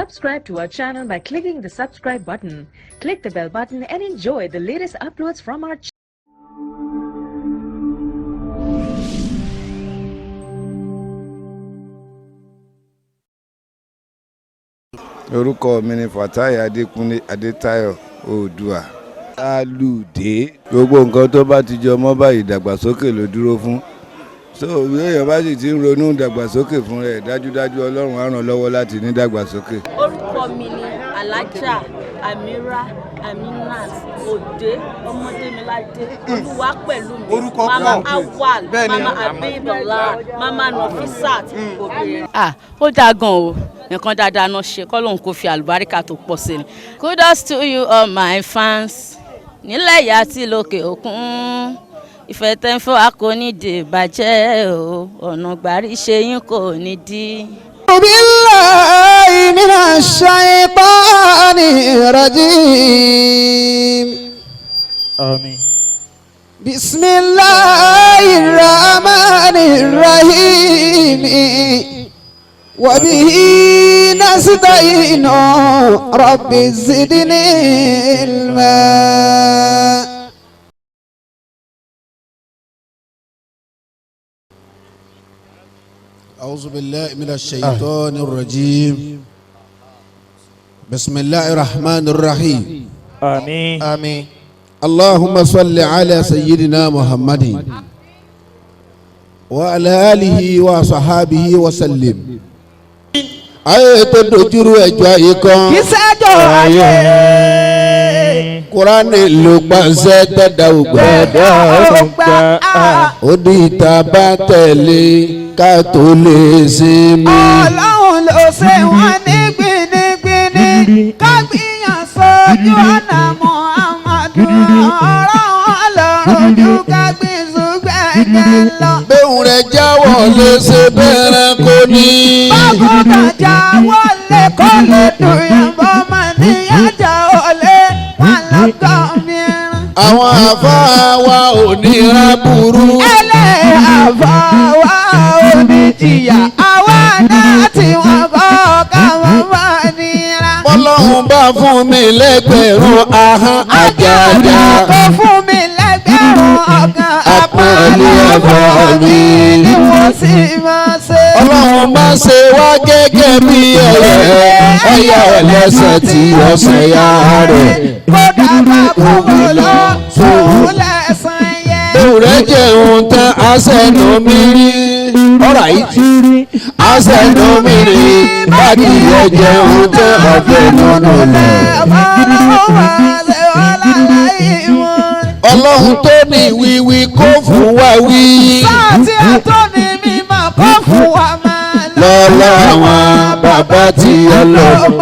Subscribe to our channel by clicking the subscribe button. Click the bell button and enjoy the latest uploads from our channel. Orúkọ mi ni Fatai Adékúnlé Adétayọ̀ Oòdùà Alùdé. Gbogbo nǹkan tó bá ti jọ mọ́ báyìí, ìdàgbàsókè ló dúró fún. So bí èèyàn bá sì ti ń ronú ìdàgbàsókè fún rẹ̀, dájúdájú Ọlọ́run á ràn lọ́wọ́ láti ní ìdàgbàsókè. Orúkọ mi ni Alhaja Amira Aminat Òde Ọmọdémiládé Olúwa pẹ̀lú mi. Orúkọ Mama pọ̀. Awal. Bẹ́ẹ̀ni. Mama Abibọlá, Mama Nofisat obìnrin. Ah, ó dáa gan o, nǹkan dáadáa náà ṣe, kọ́lóhun kò fi àlùbáríkà tó pọ̀ sí ni. Kudos to you all my fans nílẹ̀ yìí àti lókè òkun. Ìfẹ́ tẹ́ ń fọ́ a kò ní dè bàjẹ́ o, ọ̀nà gbàrí ṣe yín kò ní dí. بالله من الشيطان الرجيم. آمين. بسم الله الرحمن الرحيم، وبه نستعين، رب زدني علما. أعوذ بالله من الشيطان الرجيم، بسم الله الرحمن الرحيم. آمين. آمين. اللهم صل على سيدنا محمد وعلى آله وصحابه وسلم. Ayé tó dojúrú ẹjọ́ ayé kan. Ìṣẹ́jọ́ ayé. Kúránì ló pàṣẹ tẹ́dá ògbà. Ọgbà. Ó di ìta bá tẹ̀lé ká tó lè sinmi. Ọlọ́run ló ṣe wọ́n ní gbinigbini kágbìyàn sójú ọ̀nà Muhammadu, ọ̀rọ̀ wọn lọ́rùn ju kágbìsù gbẹ̀gẹ̀ lọ. Bẹ́ẹ̀ rẹ̀ jáwọ́ lè ṣe bẹ́ẹ̀rẹ̀ kò ní. Bákútà já wọlé kó lè dùn yẹn bọ́ máa níyàjà wọlé wọn lọ́gọ́ mìíràn. Àwọn àfáà wa ò ní ra burú. Ẹlẹ́yàfọ́ wa ò ní jìyà, àwa náà tí wọ́n kọ́ káwọn máa nira. Bọ́lọ́hún bá fún mi lẹ́gbẹ̀rún ahọ́n àjàjà. Kò fún mi lẹ́gbẹ̀rún ọkàn. Àpọ́nlé ẹ̀fọ́ mi. Ni wọ́n sì máa ṣe. Ọlọ́run bá ṣe wá gẹ́gẹ́ bí ẹyẹ, ẹyẹ ẹlẹ́sẹ̀ tí ọ̀sẹ̀ yá rẹ̀. Kódà bá kúrò lọ sùn lẹ́sàn yẹn. Ewúrẹ́ jẹun tán aṣẹ́nu mi rí. Ọ̀rọ̀ yìí aṣẹ́nu mi rí. Bádìyẹ jẹun tán ọ̀fẹ́ nínú lẹ̀. Ọlọ́run máa ṣe wọ́n láláì wọ́n. Ọlọ́run tó ní wíwí kó fún wa wí. Sáàtì àtọ́ni mímọ́ kó fún wa máa lọ. Lọ́lá àwọn bàbá tí ọlọ́run.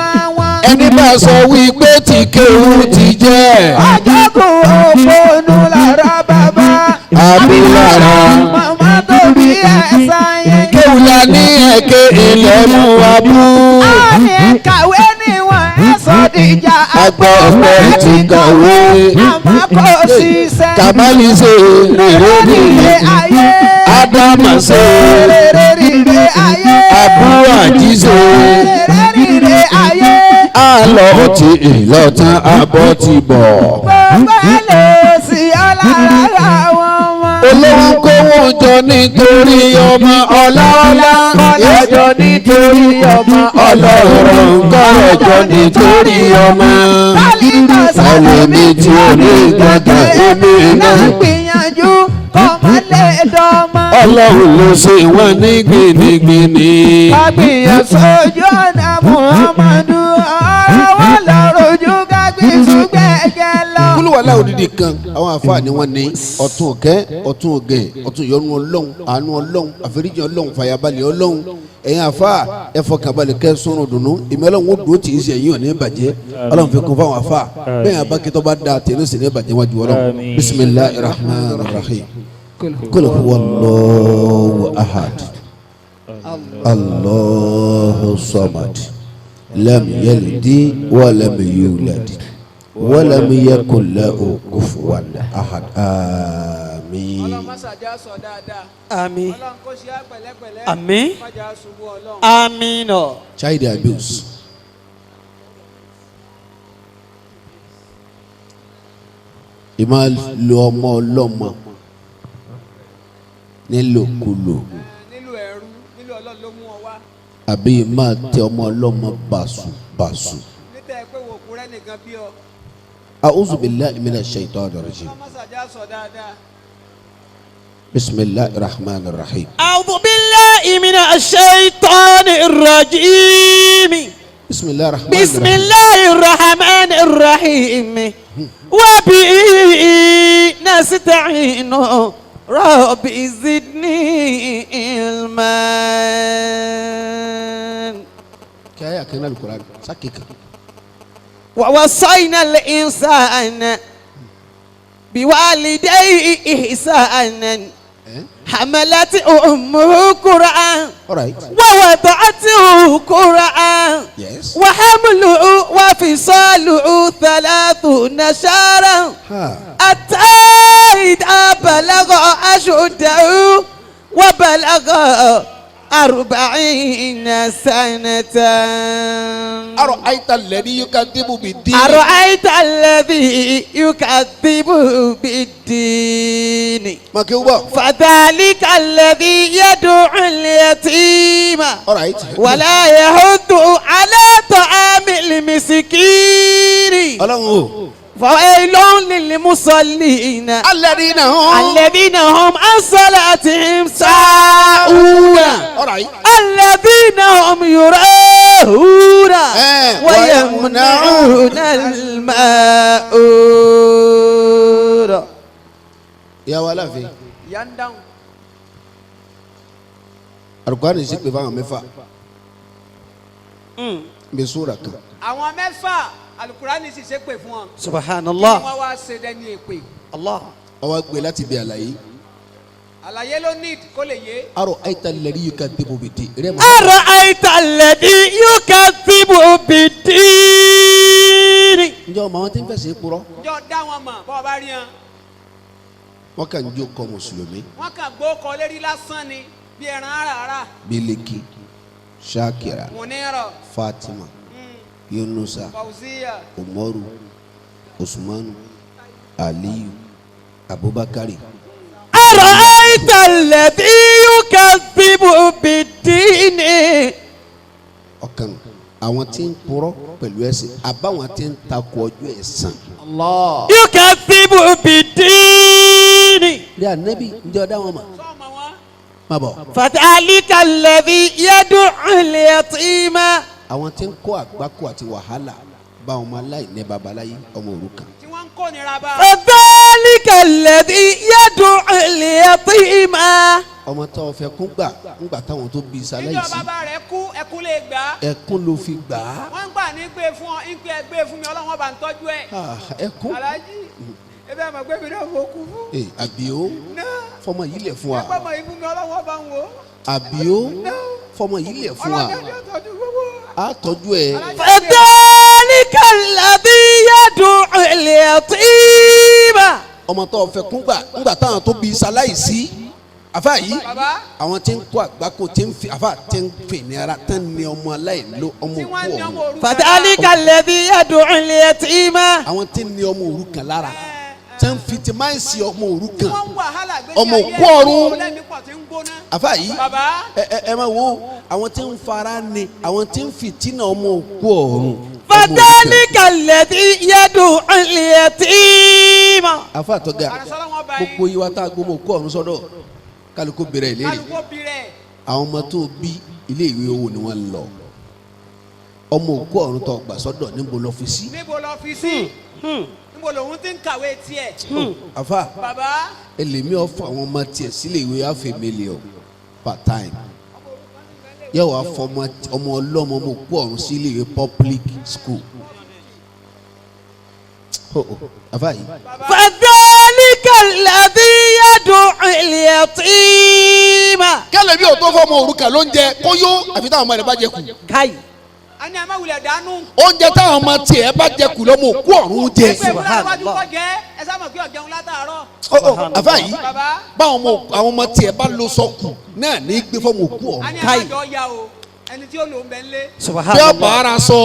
Ẹni bá sọ wípé tí kéwú ti jẹ́. Ọjọ́gùn òpónú lára bàbá. Àbí lára. Màmá tó bí ẹ̀sán yẹn. Kéwú la ní ẹ̀kẹ́ ilẹ̀ mú wa bú. Àní kàwé níwọ̀n ẹ̀sọ́ dìjà. Àgbà ọ̀pẹ ti kàwé. Àmọ́ kò ṣiṣẹ́. Kàmáyé ṣe rèrè Rírè nìyẹn. ayé. Ádámà ṣe. Rèrè rírè ayé. Àbúrò àjíṣe. Rèrè rírè ayé. Àlọ́ ti ìlọ́tàn àbọ̀ ti bọ̀. Gbogbo ẹ̀ lè sí ọlára àwọn ọmọ. Olówó kówó jọ nítorí ọmọ ọlọ́lá. Ọjọ́ nítorí ọmọ. Ọlọ́rọ̀ nǹkan ọjọ́ nítorí ọmọ. Tálíkà Ẹlòmí tí ò ní gbàgbà èmi náà náà. gbìyànjú kọ́mọ lè dọ́mọ. Ọlọ́run ló ṣe wọ́n ní gbìnìgbìnì. Kágbìyàn sójú ọ̀nà Muhammadu, ọ̀rọ̀ wọn lọ́rọ̀ ojú kágbìsù gbẹ̀gẹ̀ lọ. Kúlúwàlá òdìdí kan, àwọn àfáà ni wọ́n ní ọ̀tún ọ̀kẹ́, ọ̀tún ọ̀gẹ̀, ọ̀tún ìyọ́nú Ọlọ́run, àánú Ọlọ́run, àforíjì Ọlọ́run, fàyàbalẹ̀ Ọlọ́run. Ẹ̀yin àfáà ẹ fọkànbalẹ̀ kẹ́ sọ̀rọ̀ dùnú, ìmọ̀ Ọlọ́run ó dúró tì í ṣe, ẹ̀yin ò ní bàjẹ́. Ọlọ́run fi kún fáwọn àfáà bẹ́ẹ̀ abákẹ́tọ́ bá da tẹ̀lé sì ní bàjẹ́ wájú Ọlọ́run. Àmín. Bisimilahi rahman rahim. Kul huwallahu ahad, Allahu samad, lam yalidi wa lam yulad wa lam yakun lahu kufuwan ahad. Àmín. Ọlọ́run má ṣàjà sọ dáadáa. Àmín. Ọlọ́run kó ṣe á pẹ̀lẹ́pẹ̀lẹ́. Àmín. Má jà ṣubú Ọlọ́run. Àmín. Child abuse. Ìmọ̀ lo ọmọ ọlọ́mọ nílòkulò Nílò ẹrú, nílò Ọlọ́run ló mú ọ wá. àbí ìmọ̀ tẹ ọmọ ọlọ́mọ bàṣù bàṣù. Níta ẹ pé wò kúrẹ́ nìkan bí ọ. A'udhu billahi minash shaitanir rajim. Ọlọ́mọsàjà sọ dáadáa. Bismillahir rahmanir rahim. أعوذ بالله من الشيطان الرجيم. Bismillahir rahmanir بسم rahim. الله الرحمن الرحيم وبه نستعين رب زدني علما. Kí ayé àkànná Al-Qur'an sákìkà. ووصينا الإنسان بوالديه إحسانا حملته أمه كرها All right. ووضعته كرها Yes. وحمله وفصاله 30 شهرا Ha. حتى إذا بلغ أشده وبلغ 40 سنة. Ara'ayta alladhi yukadhibu bid-din. أرأيت الذي يكذب بالدين. Mà kí o bọ̀. فذلك الذي يدعو اليتيم All right. ولا يحض على طعام المسكين. Ọlọ́run o. فويل للمصلين. Alladhina hum. الذين هم عن صلاتهم ساهون. All right. الذين هم يراءون ويمنعون الماعون. Ìyàwó Aláàfin. Ìyá ń dáhùn. Al-Qur'an sì pé fáwọn mẹ́fà. Bí súra kan. Àwọn mẹ́fà alukurani sì ṣépè fún wọn. Subhanallah. Kí wọ́n wá ṣe dẹni èpè. Allah. Ọwọ́ gbé láti bí àlàyé. Àlàyé ló need kó lè yé. Ara'ayta alladhi yukadhibu bid-din. Eré mọ̀. أرأيت الذي يكذب بالدين. Ǹjẹ́ ọmọ àwọn tí ń fẹ̀sìn purọ́? Njọ́ dá wọn mọ̀ bọ́ ọ bá rí wọn. Wọ́n kàn ń jó kọ Mùsùlùmí. Wọ́n kàn gbó kọ lérí lásán ni bí ẹran àràrà. Bílíkì, Shakira, Munira, Fatima, Yunusa, Fauziya, Umaru, Usmanu, Aliyu, Abubakari. أرأيت الذي يكذب بالدين. Ọ̀kan àwọn tí ń purọ́ pẹ̀lú ẹ̀sìn àbáwọn tí ń takò ọjọ́ ẹ̀san. يكذب بالدين. Rí ànábì ǹjẹ́ ọ̀dá wọn mọ̀? Sọ́ọ̀mọ̀ wọn. Má bọ̀. فذلك الذي يدع اليتيم. Àwọn tí ń kó àgbákò àti wàhálà bá ọmọ aláìní babaláyé ọmọ òrukàn. Tí wọ́n ń kó nira bá. فذلك الذي يدع اليتيم. Ọmọ tó o fẹ́ kún gbà ńgbà táwọn tó bí Níjọ́ sáláìsí. bàbá rẹ̀ kú ẹkún lè gbà á. Ẹkún ló fi gbà á. Wọ́n ń gbà ní gbé fún ọ, ń gbé gbé fún mi, Ọlọ́run ọba ń tọ́jú ẹ̀. Ah, ẹkún. Aláàjì, ebe àmọ̀ gbé mi náà mo kú fún. Ee, àbíó Náà fọmọ yìí lẹ̀ fún wa. ẹgbẹ́ ọmọ yìí fún mi, Ọlọ́run ọba ń wò ó. Àbíó fọmọ yìí lẹ̀ fún wa. Ọlọ́run yóò tọ́jú gbogbo. A tọ́jú ẹ. فذلك الذي يدع اليتيم. Ọmọ tó o fẹ́ kún gbà ńgbà táwọn tó bí sáláìsí. Àfa yìí Bàbá. àwọn tí ń kó àgbákò tí ń fi àfa tí ń fi ní ara tán ní ọmọ aláìló ọmọ Tí òkú wọ́n ní ọmọ ọ̀run. òrukàn. فذلك الذي يدع اليتيم. Àwọn tí ń ní ọmọ òrukàn lára tí ń fi ti máa ń si ọmọ òrukàn. Wọ́n ń wàhálà gbé Ọmọ òkú ọ̀run. Lẹ́mìí pọ̀ tí ń gbóná. Àfa yìí Bàbá. ẹ ẹ ẹ máa wo àwọn tí ń fara ni àwọn tí ń fìtínà ọmọ òkú ọ̀run. فذلك الذي يدع اليتيم. Àfa àtọ́gà Àrẹ̀sọ́lá wọn bá yín. gbogbo yìí wá tá a gbọmọ òkú ọ̀run sọ́dọ̀ kálukú bẹ̀rẹ̀ ìlérí. Kálukú bí rẹ̀. Àwọn ọmọ tó bí ilé ìwé owó ni wọ́n lọ ọmọ òkú ọ̀run tó gbà sọ́dọ̀ níbo lọ fi sí. Níbo lọ fi sí? Níbo lòun ti ń kàwé tiẹ̀? Àfa Bàbá. ẹlẹ́mi ọ̀fọ̀ àwọn ọmọ tiẹ̀ sílé ìwé half a million per time yóò wá fọ ọmọ ọmọ ọlọ́mọ ọmọ òkú ọ̀run sí ilé ìwé public school. Oh, oh, àfa yìí فذلك الذي يدع اليتيم. kẹlẹ bí o tó fọmọ òrukàn ló ń jẹ kó yó àfi táwọn ọmọ rẹ bá jẹ kù كاي. A ní a máa wulẹ̀ dánú. Oúnjẹ táwọn ọmọ tiẹ̀ bá jẹ kù lọ́mọ òkú ọ̀run jẹ. Ẹgbẹ́ ìfúnra wájú kọ́ jẹ́ ẹ sábà kí ọ̀jẹun látàárọ̀. Ó, ó, àfa yìí Bàbá. báwọn ọmọ àwọn ọmọ tiẹ̀ bá lọ sọkù náà ní gbé fọmọ òkú A ọ̀run. ní a máa jọ ya o. Ẹni tí ó lò ń bẹ ń lé. Bí ọba ara sọ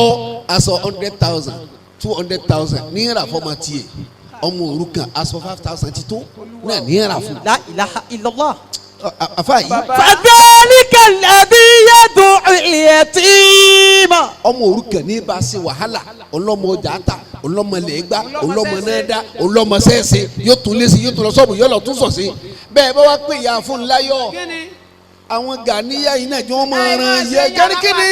aṣọ 100,000 200,000 ní ìrà fọmọ tiẹ̀. Ọmọ òrukàn aṣọ 5,000 ti tó náà ní ẹ̀rà fún. La ilaha illallah. Àfa yìí. فذلك الذي يدعو اليتيم. Ọmọ òrukàn ní bá a ṣe wàhálà, ọlọ́mọ ọjà ta, ọlọ́mọ lẹ́gbà, ọlọ́mọ náà dá, ọlọ́mọ sẹ́ẹ̀sẹ̀, yóò tún lé sí, yóò tún lọ sọ́ọ̀bù, yóò lọ tún sọ̀ sí. Bẹ́ẹ̀ bá wá pé ìyá fún láyọ̀, àwọn gàníyà yìí náà jọ wọn máa ran yẹ gẹ́ríkìnì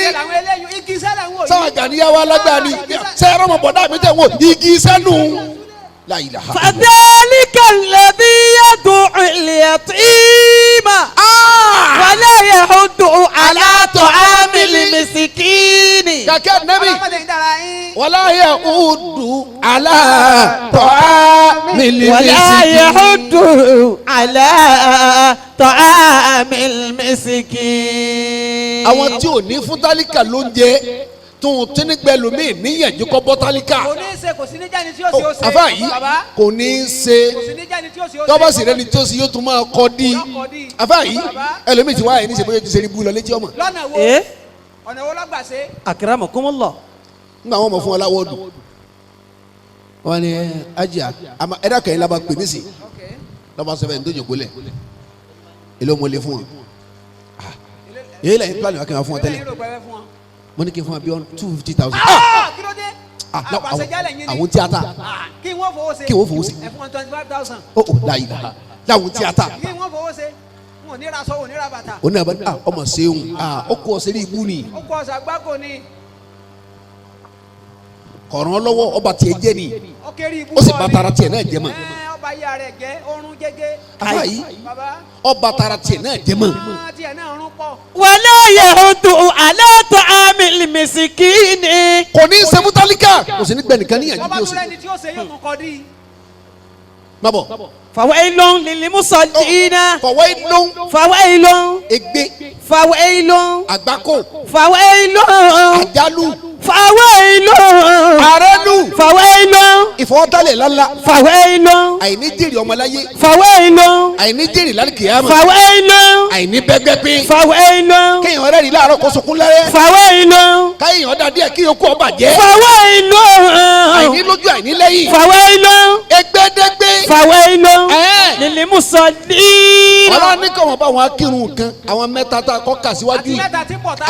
sáwọn gàníyà wa lágbàá ni sẹ́yìn ọmọ bọ̀dá mi tẹ̀ wọ́n igi sẹ́nu láyìlá. فذلك الذي يدعو اليتيم ولا يحض على طعام المسكين. Kàkẹ́ nẹ́bí wàlá yẹ udu àlá ta'amil ولا يحض على طعام المسكين. Àwọn tí ò ní fún tálíkà ló ń jẹ tóun tí ní gbẹlòmíì níyànjú kọ́ bọ́ tálíkà. Kò ní í ṣe, kò sí ní jẹ́ni tí ó ṣe ó ṣe. Àfa yìí kò ní í ṣe. Kò sí ní jẹ́ni tí ó ṣe ó ṣe. Tọ́ba sì rẹni tí ó sì yóò tún máa kọ́ dí. Àfa yìí ẹlòmíì ti wá ẹ̀ ní ṣe bóyá ti ṣe ní bú lọ létí ọmọ. Lọ́nà wo? Ọ̀nà wo lọ́gbà ṣe? Akramakumullah. Nígbà wọn mọ̀ fún wọn láwọ́ dùn. Wọn ni ajá ẹ̀dá kẹ́yìn lába pè nísì lọ́ba sọ fẹ́ ní tó jòkó lẹ̀ èló mo lè fún wọn. Èyí lẹ́yìn pílánì wà kí n fún wọn tẹ́lẹ̀, mo ní kí n fún wa bí 250,000. Kí ló dé? Àwọn tíátà. Kí wọ́n fowó ṣe. Kí wọ́n fowó ṣe. Ẹ fún wọn 25,000. Ó láyìí láwọn tíátà. Kí wọ́n fowó ṣe. Wọn ò ní ra aṣọ, wọn ò ní ra bàtà. Ó ní àbá ọmọ ṣeun, ó kó ọsẹ ní ibú ni. Ó kó ọsẹ àgbákò ni. Kọ̀ọ̀ràn lọ́wọ́ ọba tiẹ̀ jẹ́ ni. Ó kéré ibú. Ó sì bá tara tiẹ̀ náà jẹ́ mọ́. Ọba yíya rẹ̀ jẹ́ orun jẹ́gẹ́. Àbá yìí ọba tara tiẹ̀ náà jẹ́ mọ́. Tiẹ̀ náà rún pọ̀. Wala yahudu ala ta'amil miskini. Kò ní í ṣe fún tálíkà, kò sì ní gbẹ nìkan níyànjú Ọba bí ó tó ṣe. rẹ́ni tí ó ṣe yóò tún kọ́ dí. Má bọ̀. Fawailun lil musallina. Fawailun. Fawailun. Ègbé. Fawailun. Àgbákò. Fawailun. Àjálù. Fawailun. Àrẹ́lù. Fawailun. Ìfọwọ́tálẹ̀ lálá. Fawailun. Àìní jèrè ọmọláyé. Fawailun. Àìní jèrè lálùkìyàmọ̀. Fawailun. Àìní bẹ́gbẹ́pé. Fawailun. Kéèyàn rẹ́rìí láàárọ̀ kó sunkún lẹ́rẹ́. Fawailun. Káyọ̀ dá díẹ̀ kí yòókù ọba jẹ́. Fawailun. Àìní lójú àìní lẹ́yìn. Fawailun. Ẹgbẹ́dẹ́gbẹ́. Fawailun. Lil musallin. Ọlọ́run ní kí wọ́n bá wọn akírun kan àwọn mẹ́ta tá a kọ́ kà síwájú yìí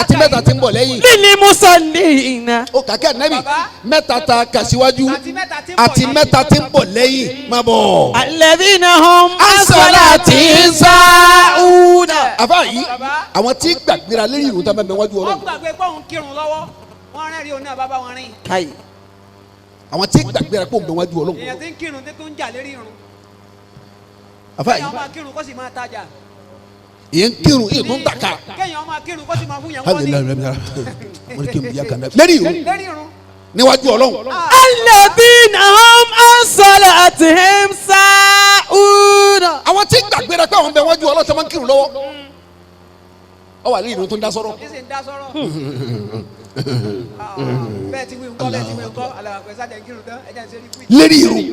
àti mẹ́ta tí ń bọ̀ lẹ́yìn. Lil musallin. Ó kàkẹ́ nẹ́bì mẹ́ta tá a kà síwájú àti mẹ́ta tí ń bọ̀ lẹ́yìn má bọ̀. Alladhina hum an salatihim sahun. Àbá yìí àwọn tí gbàgbéra lẹ́yìn ìrùn tá a bá bẹ wájú Ọlọ́run. Wọ́n gbàgbé pé òun kírun lọ́wọ́, wọ́n rẹ́rìí òun náà bàbá wọn rìn. Káyì. Àwọn tí gbàgbéra pé òun bẹ wájú Ọlọ́run. Èèyàn tí ń kírun tí tó ń jà lérí irun. Àbá yìí Kéèyàn máa kírun kó sì máa tajà. ìyẹn ń kírun ìyẹn tó ń tàka. Kéèyàn máa kírun kó sì máa fún yẹn wọ́n ní. Wọ́n ní kí n bí yàgànnà lẹ́yìn ìrùn Lérí irun. níwájú Ọlọ́run. Alladhina hum an salatihim sahun. Àwọn tí gbàgbéra pé àwọn bẹ wájú Ọlọ́run tó máa ń kírun lọ́wọ́. Ó wà lẹ́yìn ìrun tó ń dá sọ́rọ̀. Ní sì ń dá sọ́rọ̀. Bẹ́ẹ̀ ti wí ńkọ́, bẹ́ẹ̀ ti wí ńkọ́, alàgbẹ̀ sájà ń kírun tán, ẹ̀jẹ̀ ń ṣe rí kú. Lérí ìrun.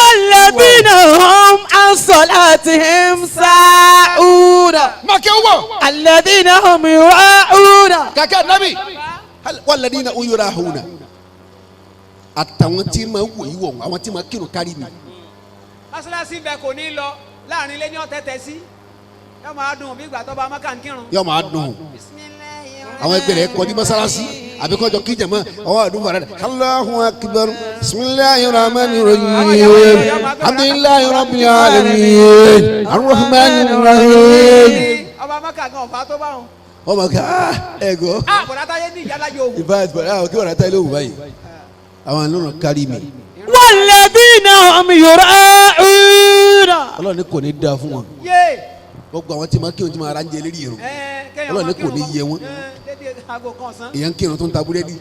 Alladhina hum an salatihim sahun. Màkẹ́ wọ̀. Alladhina hum yura'un. Kàkẹ́ nàbì walladhina hum yura'una. Àtàwọn tí máa wò yí wọ̀ àwọn tí máa kírun kárí mi. Mọ́sálásí bẹ kò ní lọ láàrin ilé ní ọ̀tẹ̀tẹ̀ sí. Yóò máa dùn bí ìgbà tó bá Mọ́kà ń kírun. Yóò máa dùn. Àwọn ẹgbẹ́ rẹ̀ kọ́ ní mọ́sálásí àbí kọjọ kí jẹ̀mọ́ ọwọ́ àdúgbò rẹ̀. Allahu akbar bismillahir rahmanir rahim alhamdulillahi rabbil alamin arrahmanir rahim. Ọba Mọ́kà gan ọ̀fà tó bá wọn. Wọ́n máa kẹ́ ẹ̀gọ́. Bọ̀dá táyé ní ìyá láyé òwú. Ìbá àti bọ̀dá àwọn kí bọ̀dá táyé ló wù báyìí. Àwọn àlọ́nà kárí mi. Walladhina hum yura'un. Ọlọ́run ní kò ní dáa fún wọn. Yé! Gbogbo àwọn tí ma kírun tí ma ara ń jẹ lérí irun. Ọlọ́run ní kò ní yẹ wọn. Dédé aago kan ọ̀sán. Èèyàn ń kírun tó ń ta búrẹ́dì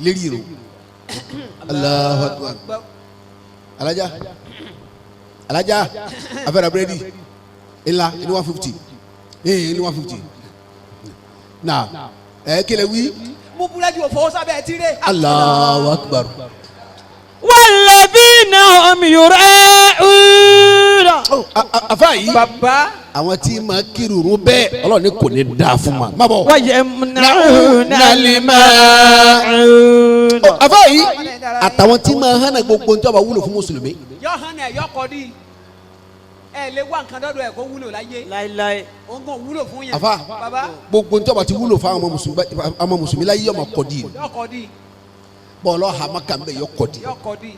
lérí irun. Allahu Akbar. Alájà alájà afẹ́ra búrẹ́dì ńlá ní 150 ní 150. Na ẹ kílẹ̀ wí. Mú búrẹ́dì òfò sábẹ́ tiré. Allahu Akbar. Walladhina hum yura'un. Àfa yìí. Bàbá. Àwọn tí ma kírun bẹ́ẹ̀ Ọlọ́run ní kò ní dáa fún ma. Má bọ̀. ويمنعون الماعون. Àfa yìí àtàwọn tí ma hànà gbogbo ntọ́ bá wúlò fún mùsùlùmí. Yọ hàn ẹ yọ kọ di ẹ lè wá nǹkan dọ́dọ̀ ẹ kó wúlò láyé. Láíláí. Òun kò wúlò fún yẹn. Àfa baba gbogbo ntọ́ bá ti wúlò fún àwọn mùsùlùmí láyé yọ ma kọ́ di. Yọ kọ di. Bọ́ọ̀lù hama kan bẹ́ẹ̀ yọ kọ́ di. Yọ kọ di.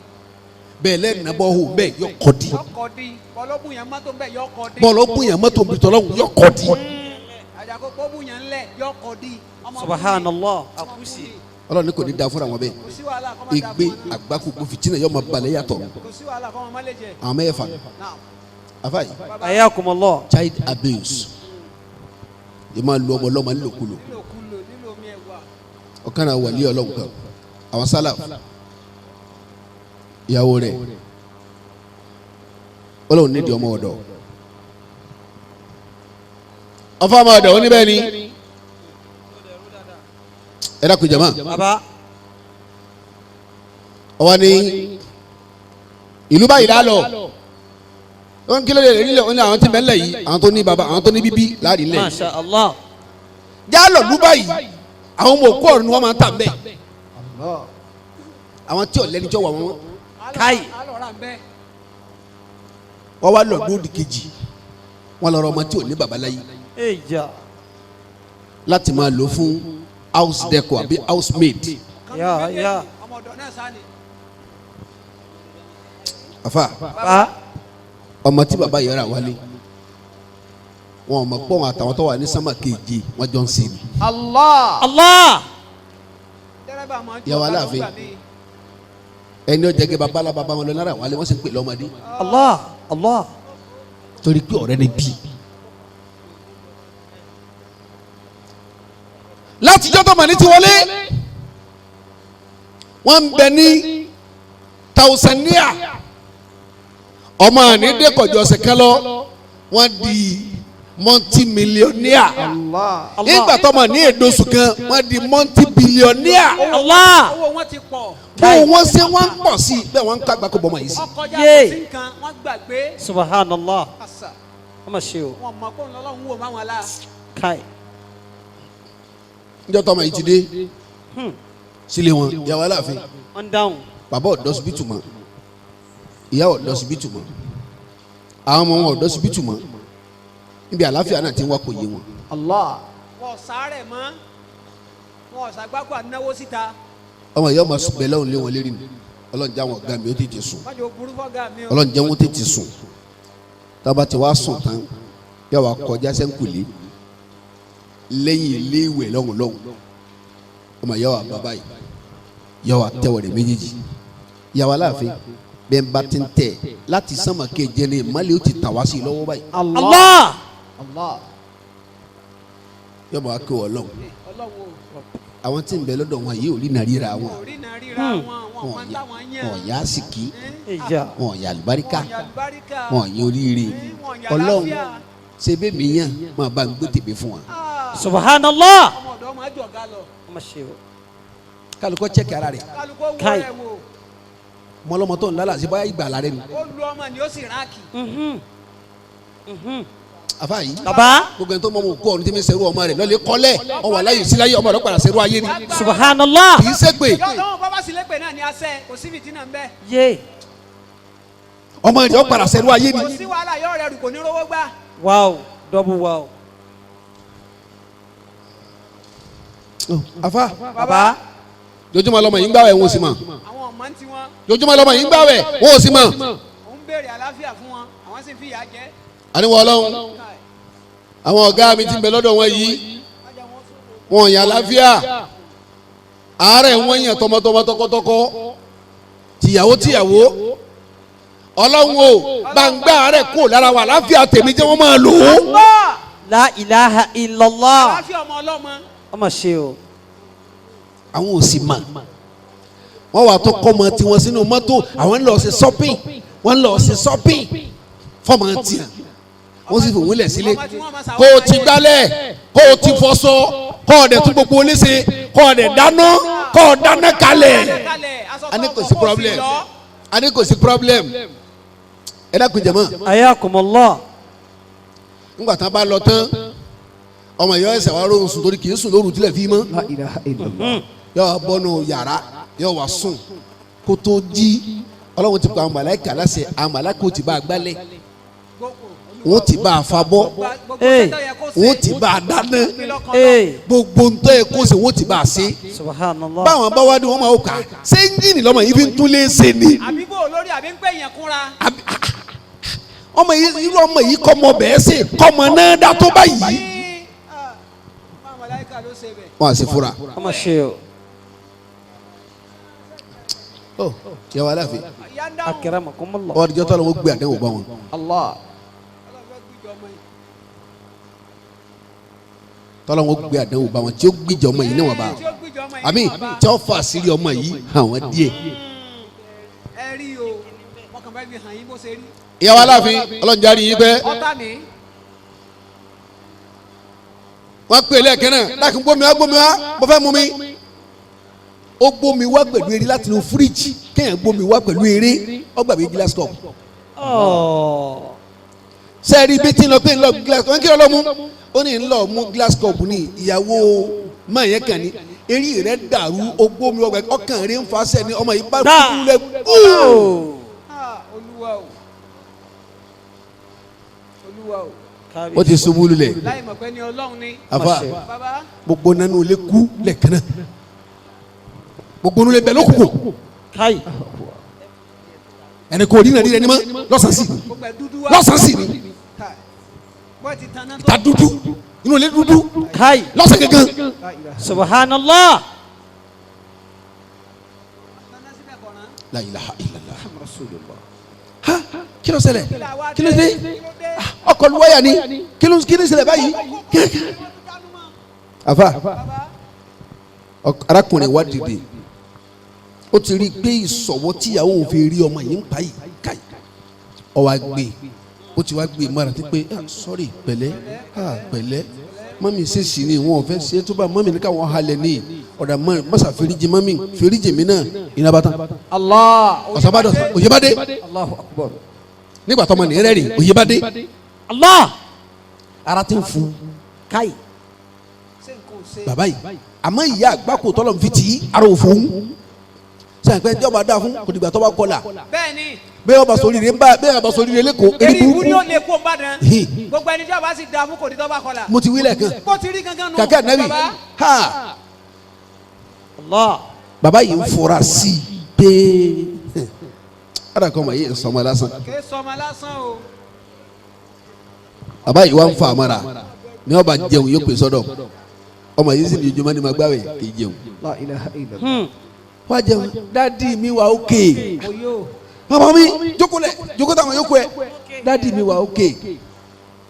Bẹ́ẹ̀ lẹ́nu nabọ́ hó bẹ́ẹ̀ yọ kọ́ di. Yọ kọ di. Bọ́ọ̀lù bùnyàn mọ́tò bẹ́ẹ̀ yọ kọ di. Bọ́ọ̀lù bùnyàn mọ́tò bitọ́lọ́hún yọ kọ́ di. Àjàkó kó bùnyàn ńlẹ̀ yọ kọ di. Subhanallah. Akusi. Ọlọ́run ní kò ní da fúnra wọn bẹ́ẹ̀. Kò sí wàhálà kọ́ máa da Igbe fún wọn. àgbákò kò fìtínà yọ ma balẹ̀ yàtọ̀. Kò sí wàhálà kọ́ máa má lè jẹ. Àwọn mẹ́fà. Naam. Àfa yìí. Ayakumullah. Child abuse. Yìí máa lu ọmọ ọlọ́mọ nílòkulò. Nílòkulò nílò omi ẹ̀wà. Ọ̀kan náà wà ní Ọlọ́run kan. Àwọn sálàf. Ìyàwó rẹ̀. Ọlọ́run nídìí ọmọ ọ̀dọ̀. Ọfọ ọmọ ọ̀dọ̀ oníbẹ̀ ni. Ẹ dákun jama. Baba. Ọwọ́ ni ìlú báyìí lálọ́. Wọ́n kí ló dé nílẹ̀ wọ́n ní àwọn tí mẹ́lẹ̀ yìí àwọn tó ní baba àwọn tó ní bíbí láàrin lẹ̀. Masha Allah. Jálọ̀ lú báyìí àwọn ọmọ òkú ọ̀run ni wọ́n máa ń tà bẹ́ẹ̀. Àwọn tí ọ̀lẹ́ni jọ wà wọ́n. Káyì. Alọ́ra ń bẹ́. Wọ́n wá lọ lóòdì kejì wọ́n lọ rọ ọmọ tí ò ní baba láyé Eja. láti máa lò fún house decor àbí house maid. Ya ya. Ọmọ ọ̀dọ̀ náà sá ni. Àfà Baba. ọmọ tí baba yẹra wálé wọn ò mọ̀ pọ̀ wọn àtàwọn tó wà ní sámà keje wọ́n jọ ń ṣe ni. Allah. Allah. Dẹ́rẹ́bà máa ń jó Ìyàwó ọ̀kadà Aláàfin. ńgbà míì. Ẹni ó jẹ́ kí babalá baba wọn lọ náírà wálé wọ́n sì ń pè lọ́mọdé Allah. Allah. torí pé ọ̀rẹ́ ni bí. Látijọ́ tó mọ̀ ní ti wọlé wọ́n ń bẹ ní Tanzania ọmọ àní dẹ́kọ̀jọ́ ọ̀sẹ̀ kan lọ wọ́n di multi-millionaire. Allah. Nígbà tó mọ̀ ní èdòsù kan wọ́n di multi-billionaire. Allah. Owó wọn ti pọ̀. Bó wọ́n ṣe wọ́n ń pọ̀ sí i bẹ́ẹ̀ wọ́n ń kágbá kó bọ́mọ yìí sí. Ọkọjá Yé. kò sí nǹkan wọ́n gbàgbé. Subhanallah. Àṣà Ọmọ ṣe o. wọn mọ̀ pé òun lọ́lọ́run wò máwọn la. Káyì. Níjọ́ tó ọmọ yìí ti dé sílé wọn ìyàwó Aláàfin Wọ́n dáhùn. bàbá ọ̀dọ́ síbítù mọ́ ìyá ọ̀dọ́ síbítù mọ́ àwọn ọmọ wọn ọ̀dọ́ síbítù mọ́ níbi àlàáfíà náà ti ń wá kò yé wọn. Allah. Wọn ò sáré mọ́. Wọn ò sàgbákò ànáwó síta. Ọmọ ìyá ọmọ bẹ lọ́hùn lé wọn lérí ni Ọlọ́run jẹ́ àwọn ọ̀gá mi ó tètè sùn. Wọ́n jẹ́ burú fọ́gà mi o. Ọlọ́run jẹ́ wọn tètè sùn tába ti wá sùn tán yà wá kọjá sẹ́ńkùlé lẹ́yìn ilé ìwẹ̀ lọ́hùn lọ́hùn ọmọ ìyá wa bàbá yìí yà wá tẹ́wọ̀ rẹ̀ méjèèjì ìyàwó Aláàfin bẹ́ẹ̀ bá ti ń tẹ̀ láti sánmà keje ni ìmọ̀lẹ́ ó ti tà wá sí i lọ́wọ́ báyìí. Allah. Allah. Yọ bá wa kí wọ́n lọ́hùn Ọlọ́run o. àwọn tí ń bẹ lọ́dọ̀ wọn yìí ò rí nàríra wọn. Wọn ò rí náà ríra wọn. Wọn ò mọ táwọn yàn. Wọn ò yá sìkì Eja. wọn ò yá àlùbáríkà Wọn ò yà àlùbáríkà. wọn ò yá oríire. Wọn ò yà Ọlọ́run àlàáfíà. ṣe bẹ́ẹ̀ mi yàn máa bá ń gbé tèmi fún wa. Ah, Subhanallah. Ọmọ ọ̀dọ́ máa jọ̀gá lọ. Ọmọ ṣe o. Kálukọ́ chẹ́kì ara rẹ̀ Kálukó wo Káì. rẹ̀ wò. mọlọmọtò ńlá la ṣe báyà ìgbà la rẹ ni. Ó lu ọmọ ni ó sì ráàkì. Àfa yìí Baba. gbogbo ẹni tó mọ ọmọ òkú ọ̀run tí mi sẹ́rú ọmọ rẹ̀ lọ́lẹ̀ kọ́lẹ̀ ọwọ́ aláyè síláyè ọmọ rẹ̀ padà sẹ́rú ayé ni. Subhanallah. Kì í ṣépè Yọ bàbá sì lépè náà ni asẹ́ kò sí fìtínà ń bẹ. Yé. ọmọ rẹ̀ padà sẹ́rú ayé ni. Kò sí wàhálà yọ rẹ̀ rù kò ní rówó gbà. Wow. Double wow. Àfa Baba. jojúmọ́ lọmọ yìí ń gbàwẹ̀ wọn ò sì mọ̀. Àwọn ọmọ ń tiwọn. Jojúmọ́ lọmọ yìí ń gbàwẹ̀ wọn ò sì mọ̀. Òun béèrè àlàáfíà fún wọn àwọn sì fi ìyà jẹ. Àníwọ̀ Ọlọ́run àwọn ọ̀gá mi ti ń bẹ lọ́dọ̀ wọn yìí wọn ò yàn láfíà àárẹ̀ wọn yàn tọmọtọmọ tọkọtọkọ tìyàwó tìyàwó Ọlọ́run o gbàngbà àárẹ̀ kò lára wa láfíà tèmi jẹ́ wọ́n máa lò ó. La ilaha illallah. Àlàáfíà ọmọ ọlọ́mọ. Ọmọ ṣe o. Àwọn ò sì mà wọ́n wà tó kọ́ ọmọ tiwọn sínú mọ́tò àwọn ń lọ ṣe shopping wọ́n ń lọ ṣe shopping fọ́ọ̀mù tiẹ̀ wọ́n sì fòun lẹ̀ sílé kó o ti gbálẹ̀ kó o ti fọṣọ kó o dẹ̀ tún gbogbo oléṣe kó o dẹ̀ dáná kó o dáná kalẹ̀. A ní kò sí problem a ní kò sí problem ẹ dákun jẹ̀mọ́. Ayakumullah. Ńgbà tán bá lọ tán, ọmọ yọ ẹsẹ̀ wa rọrùn sùn torí kì í sùn lóru tilẹ̀ fi mọ́. La ilaha illallah. Yọ wá bọ́nu yàrá, yọ wá sùn kó tó jí. Ọlọ́run ti pa àwọn màláíkà láṣẹ, àwọn màláíkà ó ti bá a gbálẹ̀, wọ́n ti bá a fa bọ́, wọ́n ti bá a dáná, gbogbo ntọ́ yẹ kó ṣe wọ́n ti bá a ṣe. Subhanallah. Báwọn bá wá dé, wọ́n máa wò ká ṣé ẹ́ńjìnì lọ́mọ yìí fi ń tún lé ṣe ni. Àbí bò lórí àbí ń pè yẹn kúnra. Ọmọ yìí, irú ọmọ yìí kọ́ ọmọ bẹ́ẹ̀ ṣe kọ́ ọmọ náà dá tó báyìí. Báwọn màláíkà ló ṣe bẹ̀. Wọ́n á sì fura. Ọmọ ṣe o. Ọ yẹ wà láàfin. Ìyá ń dáhùn. Akramakumullah. Ọwọ́ adijọ́ tọ́lọ́ wọn gbé àdéhùn bá wọn. Allah. Tọ́lọ́ wọn gbé àdéhùn bá wọn tí ó gbìjà ọmọ yìí níwọ̀n bá Tí ó gbìjọ ọmọ yìí àmì níwọ̀n bá. tí ó fà sírí ọmọ yìí hàn wọ́n díẹ̀. Ẹ rí o, wọn kàn bá fi hàn yín bó ṣe rí. Ìyàwó aláàfin, ọlọ́njarí yín pẹ́. Ọ̀tá mi. Wọ́n pè lẹ́ẹ̀kẹ́ náà, dákun gbómi wá, gbómi wá, mo fẹ́ mú mi. Ó gbómi wá pẹ̀lú eré láti inú fíríjì. Kéèyàn gbómi wá pẹ̀lú eré, ó gbàgbé glass cup. Sẹ́ẹ̀rí ibi tí ń lọ pé ń lọ glass cup, wọ́n kí ló mú? Ó ní ń lọ mú glass cup ní ìyàwó máa yẹn kàn ní eré rẹ̀ dàrú, ó gbómi ọgbà ọkàn rẹ̀ ń fa sẹ́ni ọmọ yìí bá kú lẹ gbúù. Olúwa o, Olúwa o. Ó ti ṣubú lulẹ̀. Láì mọ̀ pé ní Ọlọ́run ni. Àfa, Bàbá. gbogbo nánú ilé kú lẹ́ẹ̀kan náà, gbogbo nínú ilé bẹ̀ lókùnkùn. Káyì. Ẹni kò rí nàrí rẹ ní mọ́ lọ́sàn-án sí Gbogbo ẹ̀ dúdú wá. lọ́sàn-án sí ni. Bó ti tan náà tó. Ta dúdú, inú ilé dúdú. Káyì. Lọ́sàn gangan. Subhanallah. La ilaha illallah. Ha, kí ló ṣẹlẹ̀? Kí ló dé? Ọkọ̀ lu wáyà ni. Kí ló ṣẹlẹ̀ báyìí? Àfa, arákùnrin wa dìde, ó ti rí i pé ìsọ̀wọ́ tíyàwó òun fi rí ọmọ yìí ń pa yìí káyì, ó wá gbé, ó ti wá gbé mọ́ra tí pé ah sorry, pẹ̀lẹ́, ah pẹ̀lẹ́, mọ́mí ṣèṣì ni wọn ò fẹ́ ṣe é tó bá mọ́mí ní káwọn halẹ̀ ní ọ̀dà mọ́sà fèrèjì, mọ́mí fèrèjì mi náà iná bá tán. Allah. Ọ̀sánbàdàn òye bá dé. Allahu akbar. Nígbà tó ọmọ nìyẹn rẹ̀ rìn, òye bá dé. Allah. Ara ti ń fún Káyì. bàbá yìí, àmọ́ ìyá àgbákò tọ́lọ̀ ń fi tì í, ara ò fún sẹ́yìn pé ẹjọ́ bá dáa fún kò dìgbà tó bá kọlà. Bẹ́ẹ̀ni. Bẹ́ẹ̀ ọba sórí rẹ̀ ń bá bẹ́ẹ̀ ọba sórí rẹ̀ lẹ́kọ̀ọ́ Eré eré ibú ni ó burúkú. lè kó Ìbàdàn. Hi. Gbogbo ẹni tí a bá sì dààmú kò ní tó bá kọlà. Mo ti wí lẹ́ẹ̀kan. Bó ti rí gangan nù. Kàkẹ́ ànábì. Bàbá. Ha. Allah. Bàbá yìí ń fura sí i pé ara kan mà yé sọmọ lásán. Kì í sọmọ lásán o. Bàbá yìí wá ń fa àmàrà ní ọba jẹun, yóò pè sọ́dọ̀ ọmọ yìí sì ní ojúmọ́ ní ma gbáwẹ̀ kì í jẹun. La ilaha illallah. Wá jẹun, daddy mi wà ókè, bàbá mi jókòó lẹ̀, jókòó táwọn yòókù ẹ̀, daddy mi wà ókè.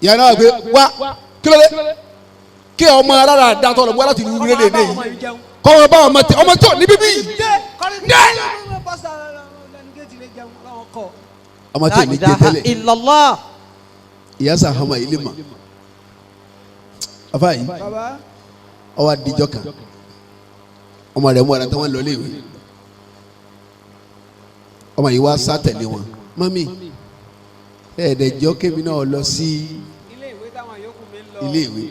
Ìyá náà wà pé wá, kí ló dé kí ọmọ arára dàtọ̀ lọ bọ́ láti ìlú rẹ̀ lédè yìí kọ́ ọmọ bá ọmọ tẹ ọmọ tó ní bíbí yìí ọmọ tó La ní jẹ ilaha tẹ́lẹ̀. illallah. Ìyá sàn hama ilé ma afa yìí ọwọ́ adijọ́ kan, ọmọ rẹ̀ mú ara tí wọ́n lọ léwe, ọmọ yìí wá sá tẹ̀lé wọn, mami, ẹ̀ẹ́dẹ̀jọ́ kémi náà lọ sí Ilé ìwé táwọn yòókù mi ń lọ. ilé ìwé.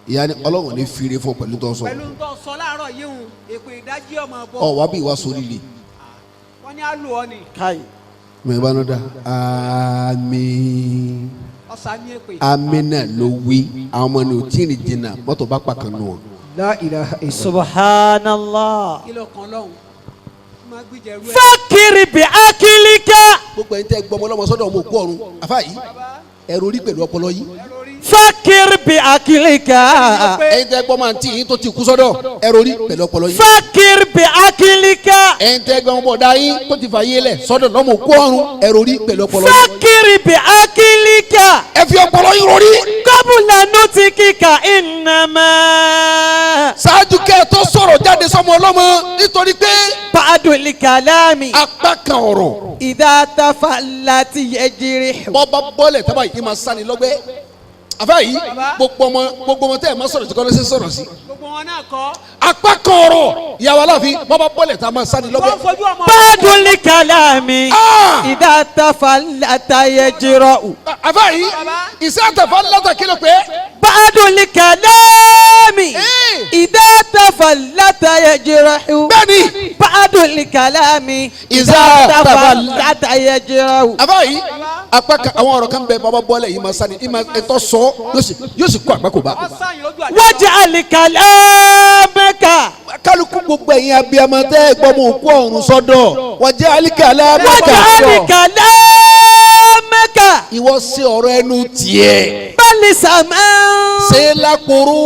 Ìyá ni Ọlọ́run ní fire fún ọ pẹ̀lú tó ń sọ. Pẹ̀lú tó sọ láàárọ̀ yìí hùn, èpè ìdájí ọmọ bọ̀. Ọ wá bí ìwà sórí rè. Wọ́n ní á lù ọ́ ni. Káyì. Mẹ bá nọ da àmín. Ọ̀sán ní èpè. Àmín náà ló wí, àwọn ọmọ ní o tí ì ní jìnnà, mọ́tò bá pa kan nù wọn. La ilaha illallah. Subhanallah. Kí ló kan lọ́hùn? Máa gbìjẹ̀ rú ẹ̀. Fakiri bi akilika. Gbogbo ẹni tẹ gbọmọ lọmọ sọ́dọ̀ ọmọ òkú ọ̀run, àfa yìí, ẹrù orí pẹ̀lú ọpọlọ yìí. Fakiri bi akilika. Ẹni tẹ gbọmọ àǹtí yìí tó ti kú sọ́dọ̀, ẹrù orí pẹ̀lú ọpọlọ yìí. Fakiri bi akilika. Ẹni tẹ gbọmọ bọ̀dá yín tó ti fà yé lẹ̀ sọ́dọ̀ lọ́mọ òkú ọ̀run, ẹrù orí pẹ̀lú ọpọlọ yìí. Fakiri bi akilika. Ẹ fi ọpọlọ yín rọrí. Kọ́bùlà nutikika ìnàmà. Ṣáájú kẹ́ ẹ tó sọ̀rọ̀ jáde sọmọ ọlọ́mọ, nítorí pé Bàdùlì kàlámì. apá kan ọ̀rọ̀ Idha tafallati yajrihu. bọ́ba bọ́lẹ̀ tábà yìí máa sani lọ́gbẹ́. Àfa yìí, gbogbo ọmọ tẹ́ ẹ máa sọ̀rọ̀ sí kọ́ ló ṣe sọ̀rọ̀ sí. Gbogbo wọn ọmọ náà kọ́. Apá kan ọ̀rọ̀ ìyàwó Aláàfin bọ́bá bọ́lẹ̀ tá a máa sáni lọ́bẹ̀. Wọ́n fojú ọmọ. Badul kalami idha tafallata yajra'u. Àfa yìí ìṣe àtàfà ńláta kí ló pé. Badul kalami idha tafallata yajra'u. Bẹ́ẹ̀ni. Badul kalami idha tafallata yajra'u. Àfa yìí apá kan àwọn ọ̀rọ̀ kan bẹ bọ́bá bọ́lẹ̀ yìí máa sáni ìmọ̀ ẹ̀tọ́ sọ yóò sì kó àgbákò bá. Waj'al kalamaka. Kálukú gbogbo ẹ̀yin abiyamọ tẹ́ ẹ gbọ́ mọ òkú ọ̀run sọ́dọ̀ waj'al kalamaka. Waj'al kalamaka. Ìwọ ṣe ọ̀rọ̀ ẹnu tiẹ̀. Bali sàmán. Ṣe lákòrò.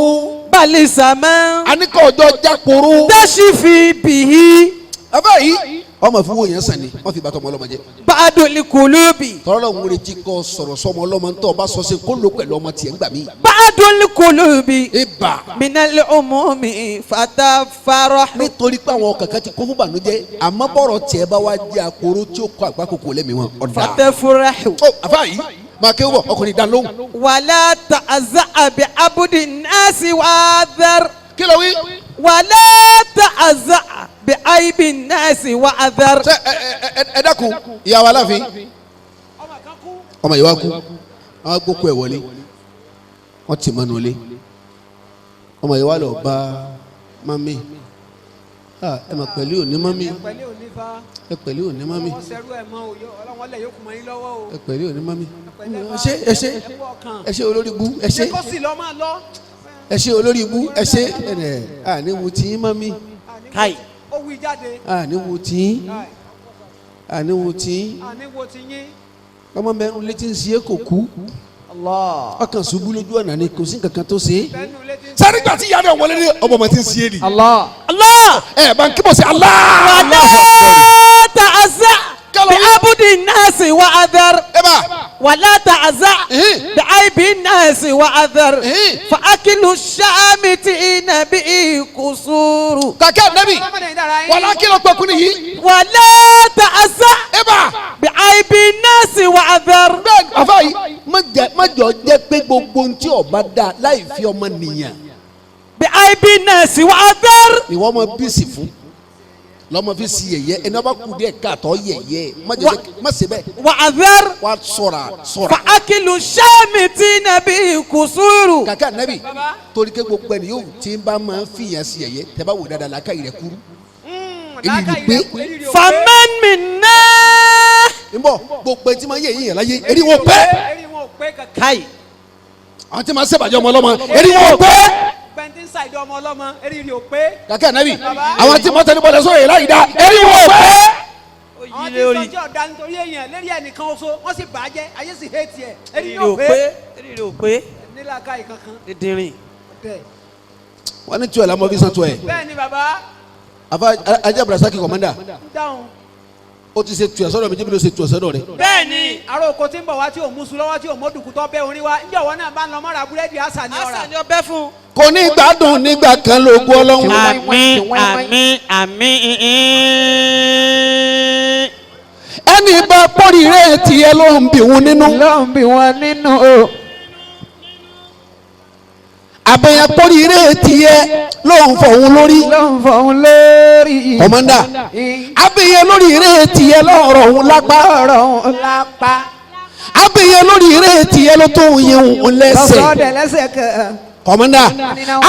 Bali sàmán. Àníkọ̀ ọjọ́ jákòrò. Dashifi bihi. Àbá yìí ọmọ fún wo yẹn sàn ni wọ́n fi bàtọ́ ọmọ ọlọ́mọ jẹ. Ba'dul kulubi. Tọ́lọ́ ń retí kọ́ sọ̀rọ̀ sọmọ ọlọ́mọ ntọ́ ọba sọ sí kó ló pẹ̀lú ọmọ tiẹ̀ ńgbà mí. Ba'dul kulubi. Ibà. Minal umumi fatafarah. Nítorí pé àwọn kankan ti kó fún bànújẹ́ àmọ́ bọ̀rọ̀ tiẹ̀ bá wá jẹ́ àkóró tí ó kọ àgbákòkò lẹ́mìí wọn ọ̀dà. Fatafurah. Ó àbá yìí máa kéwọ́ bọ̀ ọkùnrin dá lóhùn. Wala ta'za'a bi abdi nasi wa'adhar. Kí ló wí? Wala ta'za'a bi aibi nasi wa'adhar. Ṣé ẹ dákun ìyàwó Aláàfin ọmọ yìí wá kú àwọn gbókù ẹ̀ wọlé wọ́n ti mọ́nu ilé ọmọ yìí wá lọ bá mami ẹ mà pẹ̀lú òní mami ẹ pẹ̀lú òní mami ẹ pẹ̀lú òní mami ẹ ṣé ẹ ṣé ẹ ṣé olórí bú ẹ ṣé ẹ ṣé olórí bú ẹ ṣé ẹ àní wo tí mami àní wo tí àní wo tí ọmọ mẹ́rin létí ń ṣe é kò kú ọkàn ṣubú lójú ọ̀nà ni kò sí nǹkan kan tó ṣe é. Sáré gbà tí ìyá náà wọlé ní ọmọ ọmọ tí ń ṣe é ni. Allah. Allah. Ẹ bá ń kí bọ̀ sí Allah. Wala ta'za' bi abdi nasi wa'adhar. Wala ta'za' bi aibi nasi wa'adhar. Fa akilu shamitina bi kusuru. Kàkẹ́ nẹ́bì wàlá kí ló pẹ̀kú nìyí. Wala ta'za' bi aibi nasi wa'adhar. Bẹ́ẹ̀ni àfa yìí má jọ jẹ́ pé gbogbo ohun tí ọba dá láì fi ọmọ nìyàn. Bi aibi nasi wa'adhar. Ìwọ ọmọ bíìsì fún lọmọ fi si yẹ̀yẹ́ ẹni ọba kú díẹ̀ káàtó yẹ̀yẹ́ má ṣe bẹ́ẹ̀. Wa'adhar. Wà sọ̀ra sọ̀ra. Fa akilu shamitina bi kusuru. Kàkẹ́ nẹ́bì torí ké gbogbo ẹni yóò tí ń bá máa ń fìyàn si yẹ̀yẹ́ tẹ́ bá wò dáadáa làákàyè rẹ̀ kúrú. Èyí pé. Faman minna. N bọ̀ gbogbo ẹni tí máa ń yẹ yẹn láyé eri wọn pẹ́. Kai. Àwọn tí máa ń ṣèbàjẹ́ ọmọ ọlọ́mọ eri wọn pẹ́. Gbẹ̀ntì ń ṣàìdọ̀ ọmọ ọlọ́mọ eri rí o pé. Kàkẹ́ ànábì àwọn tí mọ́tò ní bọ́lá sọ̀rọ̀ yìí láyìí dá eri wọn pẹ́. Àwọn tí sọ́jí ọ̀dà nítorí èèyàn lérí ẹnìkan oṣù wọ́n sì bàjẹ́ ayé sì hé tiẹ̀ eri rí o pé. Eri rí o pé. Nílàkàyè kankan. Dídìrín. Wọ́n ní tuyọ̀ lamọ́ fi san tuyọ̀. Bẹ́ẹ̀ni bàbá. Afa Ajá Abdulrasaki kọ̀mọ́ndà. Dáhùn. Ó ti ṣe tuyọ̀ sọ́dọ̀ mi jíbi ló ṣe tuyọ̀ sọ́dọ̀ rẹ̀. Bẹ́ẹ̀ni aró oko tí ń bọ̀ wá tí ò mú su lọ́wọ́ tí ò mọ́dùkú tó bẹ́ orin wa ǹjẹ́ ọ̀wọ́ náà bá ń lọ mọ́ra búrẹ́dì àṣà ni ọ̀rà. Àṣà ni ọbẹ̀ fún. Kò ní gbádùn nígbà kan lóògùn Ọlọ́run. Àmín àmín àmín. Ẹni bá pọ́nrire tiẹ̀ ló ń bí wọn nínú. Ló ń bí wọn nínú o. Àbẹ̀yẹ pọ́nrire tiẹ̀ ló ń fọ̀hún lórí. Ló ń fọ̀hún lórí. Kọ̀mọ́ndà àbẹ̀yẹ lórí ire tiẹ̀ lọ́rọ̀ òun lápá. Lọ́rọ̀ òun lápá. Àbẹ̀yẹ lórí ire tiẹ̀ ló tó ń yẹ òun lẹ́sẹ̀. Lọ́sọ̀ọ́dẹ̀ lẹ́sẹ̀ kan. Kọ̀mọ́ndà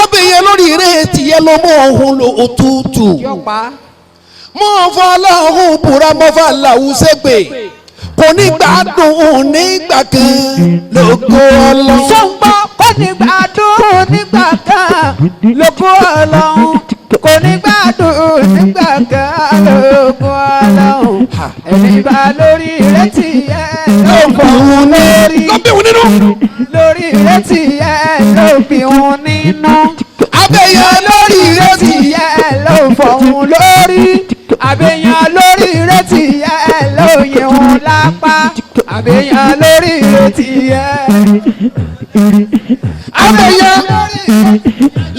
àbẹ̀yẹ lórí ire tiẹ̀ ló mú òun lò òtútù. Yọ̀pá. Mọ́ fọlọ́hún búra mọ́ fàlàwù sẹ́gbẹ̀ kò ní gbádùn nígbà kan lógo Ọlọ́run. Sọ́ngbọ́ kò ní gbádùn nígbà kan lógo Ọlọ́run. Kò ní gbádùn nígbà kan lógo Ọlọ́run. Ẹni bá lórí ìrètí ẹ ló ń bọ̀ wọn lórí. Ló bí wọn nínú. Lórí ìrètí ẹ ló bí wọn nínú. Abẹ́yẹ lórí ìrètí ẹ ló fọ̀hún lórí. Àbẹ̀yàn lórí ìrètí ẹ ló yìn wọn lápá. Àbẹ̀yàn lórí ìrètí ẹ. Abẹ́yẹ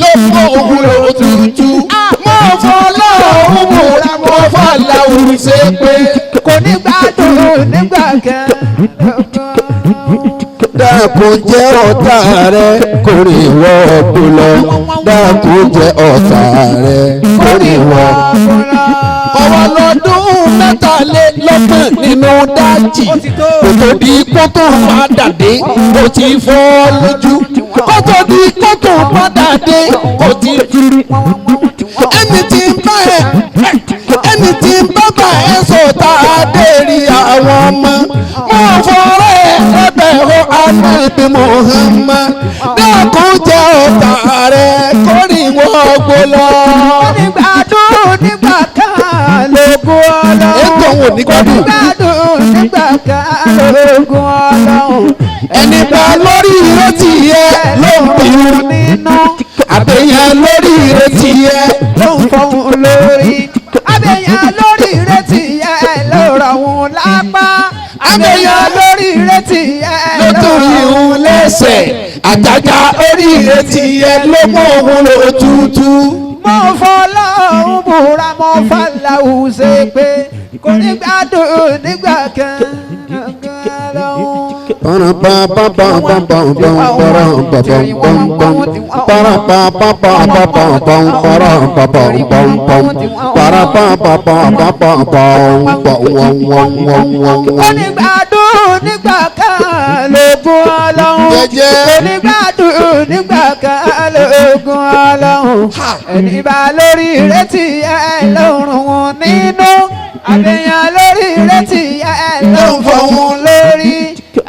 ló fọ òun lò tútù. Mọ́ fọlọ́hún búra mọ́ fàlàwù sẹ́gbẹ̀. Kò ní gbádùn nígbà kan. Dákun jẹ́ ọ̀tá rẹ kò rìn wọ́ ọ̀gbìn lọ. Dákun jẹ́ ọ̀tá rẹ̀ kórè wọ́n. Ọwọ́ lọ́dún 33 nínú dájì kò tó di kó tó padà dé kò tí fọ́ lójú kó tó di kó tó padà dé kò tí. Ẹni tí ń bá ẹ ẹni tí ń bá bá ẹ sọ̀tà dé rí àwọn ọmọ mọ̀ fọ́rẹ́ ẹbẹ̀ ọ Ànábì Muhammad dákun jẹ́ ọ̀tá rẹ̀ kórìí wọ́n gbó lọ. Onígbàdùn nígbà kan lógún ọlọ́run. Ètò òun ò ní gbádùn. Onígbàdùn nígbà kan lógún ọlọ́run. Ẹni bá lórí ìrètí yẹ ló ń bí nínú. Àbẹ̀yàn lórí ìrètí yẹ ló ń fọhùn lórí. Àbẹ̀yàn lórí ìrètí yẹ ló rọ̀ wọ́n lápá. Àbẹ̀yàn lórí ìrètí yẹ ló tún ìhun lẹ́sẹ̀. Àjàjà orí ìrètí yẹ ló mú òun lò tútù. Mo fọlọ́run búra mo fàlàwù ṣe pé kò ní gbádùn nígbà kan lọ́hùn. Onígbàdùn nígbà kan lógún ọlọ́run. Jẹ́jẹ́. Onígbàdùn nígbà kan lógún ọlọ́run. Ẹni bá lórí ìrètí ẹ lọ́rùn nínú. Àbẹ̀yàn lórí ìrètí ẹ ló ń fọ̀hún lórí.